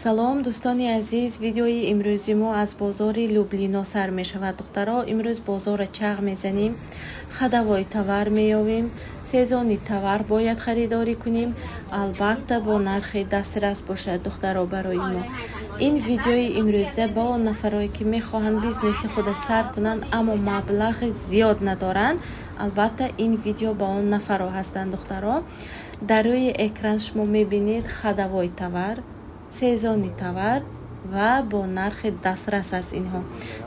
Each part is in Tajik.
Салом, дӯстони азиз! Видеои имрӯзи мо аз бозори Люблино сар мешавад. Духтаро, имрӯз бозорро чағ мезанем, ходовой товар меёвем, сезонный товар бояд харидорӣ кунем, албатта, бо нархи дастрас бошад. Духтаро, барои мо ин видеои имрӯза ба он нафарое, ки мехоҳанд бизнеси худа сар кунанд, аммо маблағи зиёд надоранд, албатта, ин видео ба он нафаро ҳастанд. Духтаро, дар рӯи экран шумо мебинед ходовой товар, сезонный товар ва бо нархи дастрас аст инҳо.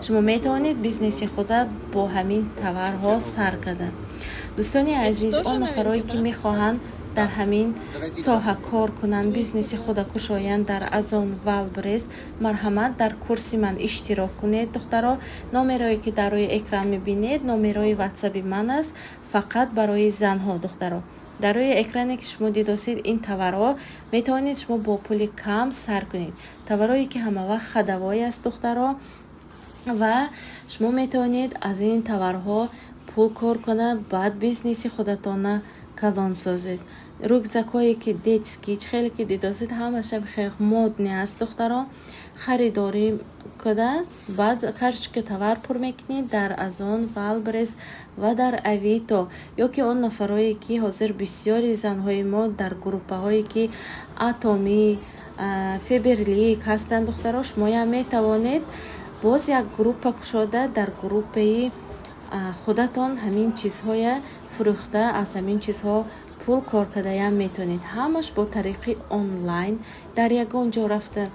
Шумо метавонед бизнеси худа бо ҳамин товарҳо сар карда. Дӯстони азиз, он нафарое, ки мехоҳанд дар ҳамин соҳа кор кунанд, бизнеси худа кушоянд дар Озон, Вайлдберриз, марҳамат, дар курси ман иштирок кунед. Духтаро, номерое, ки дар рӯи экран мебинед, номерои ватсаби ман аст, фақат барои занҳо. Духтаро, дар рӯи экране, ки шумо дидосед, ин товарҳо метавонед шумо бо пули кам сар кунед. Товарҳое, ки ҳамавақт ходовой аст, духтаро, ва шумо метавонед аз ин товарҳо пул кор кунад, баъд бизнеси худатона калон созед. Рюкзакҳое, ки детский, чӣ хеле ки дидосед, ҳамаша хеле модный аст. Духтаро, харидорӣ куда, баъд карточка товар пур мекунед дар Озон, Вайлдберриз ва дар Авито. Ё ки он нафарое, ки ҳозир бисёри занҳои мо дар группаҳое, ки Атоми, Фаберлик ҳастанд, духтаро, шумоям метавонед боз як группа кушода, дар группаи худатон ҳамин чизҳоя фурӯхта, аз ҳамин чизҳо пул кор кардаям метавонед. Ҳамаш бо тариқи онлайн, дар ягон ҷо рафта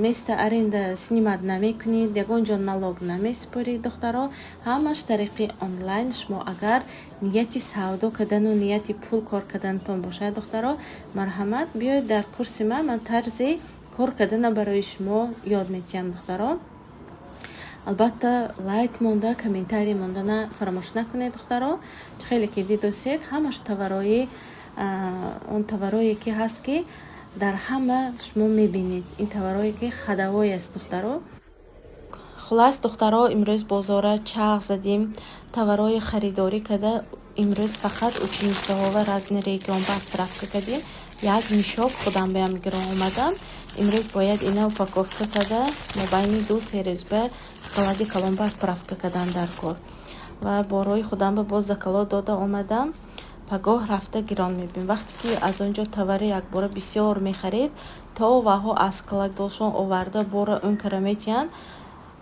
место аренда снимать намекунед, ягон ҷо налог намесупоред. Духтаро, ҳамаш тариқи онлайн. Шумо агар нияти савдо кардану нияти пул кор карданатон бошад, духтаро, марҳамат, биёед дар курси ман. Ман тарзи кор кардана барои шумо ёд медиҳам. Духтаро, албатта, лайк монда, комментарий мондана фаромӯш накунед. Духтаро, чӣ хеле ки дидосед, ҳамаш товарои, он товарое, ки ҳаст, ки дар ҳама шумо мебинед, ин товарое, ки ходовой аст. Духтаро, хулас, духтаро, имрӯз бозора чағ задем, товарҳои харидорӣ карда, имрӯз фақат ученицаҳо ва разный регион ба отправка кардем. Як мешок худам баям гирон омадам. Имрӯз бояд ина упаковка карда, мобайни 2-3 рӯз ба склади калон ба отправка кардан дар кор. Ва борои худам ба боз заказ дода омадам. Пагоҳ рафта гирон мебинем. Вақте ки аз он ҷо товари якбора бисёр мехаред, то ваҳо аз складошон оварда, бора он кара метиҳанд,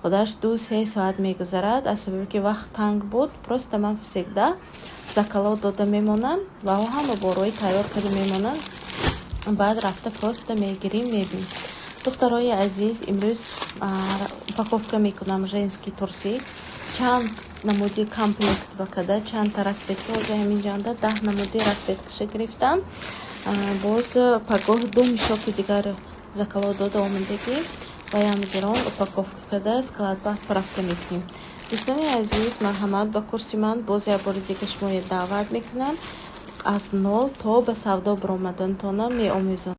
худаш 2-3 соат мегузарад. Аз сабабе ки вақт танг буд, просто ман всегда заказ дода мемонам, ваҳо ҳама борои тайёр карда мемонанд, баъд рафта просто мегирим, мебинем. Духтарои азиз, имрӯз упаковка мекунам женский трусы, чанд намуди комплект ба када, чандта расцветка. Ҳозир ҳамин ҷанда 10 намуди расцветкаша гирифтам. Боз пагоҳ ду мешоки дигар заказ дода омадагӣ, баям гирон упаковка карда, склад ба отправка мекунем. Дӯстони азиз, марҳамат ба курси ман. Боз як бори дига шуморо даъват мекунам, аз нол то ба савдо баромадантона меомӯзам.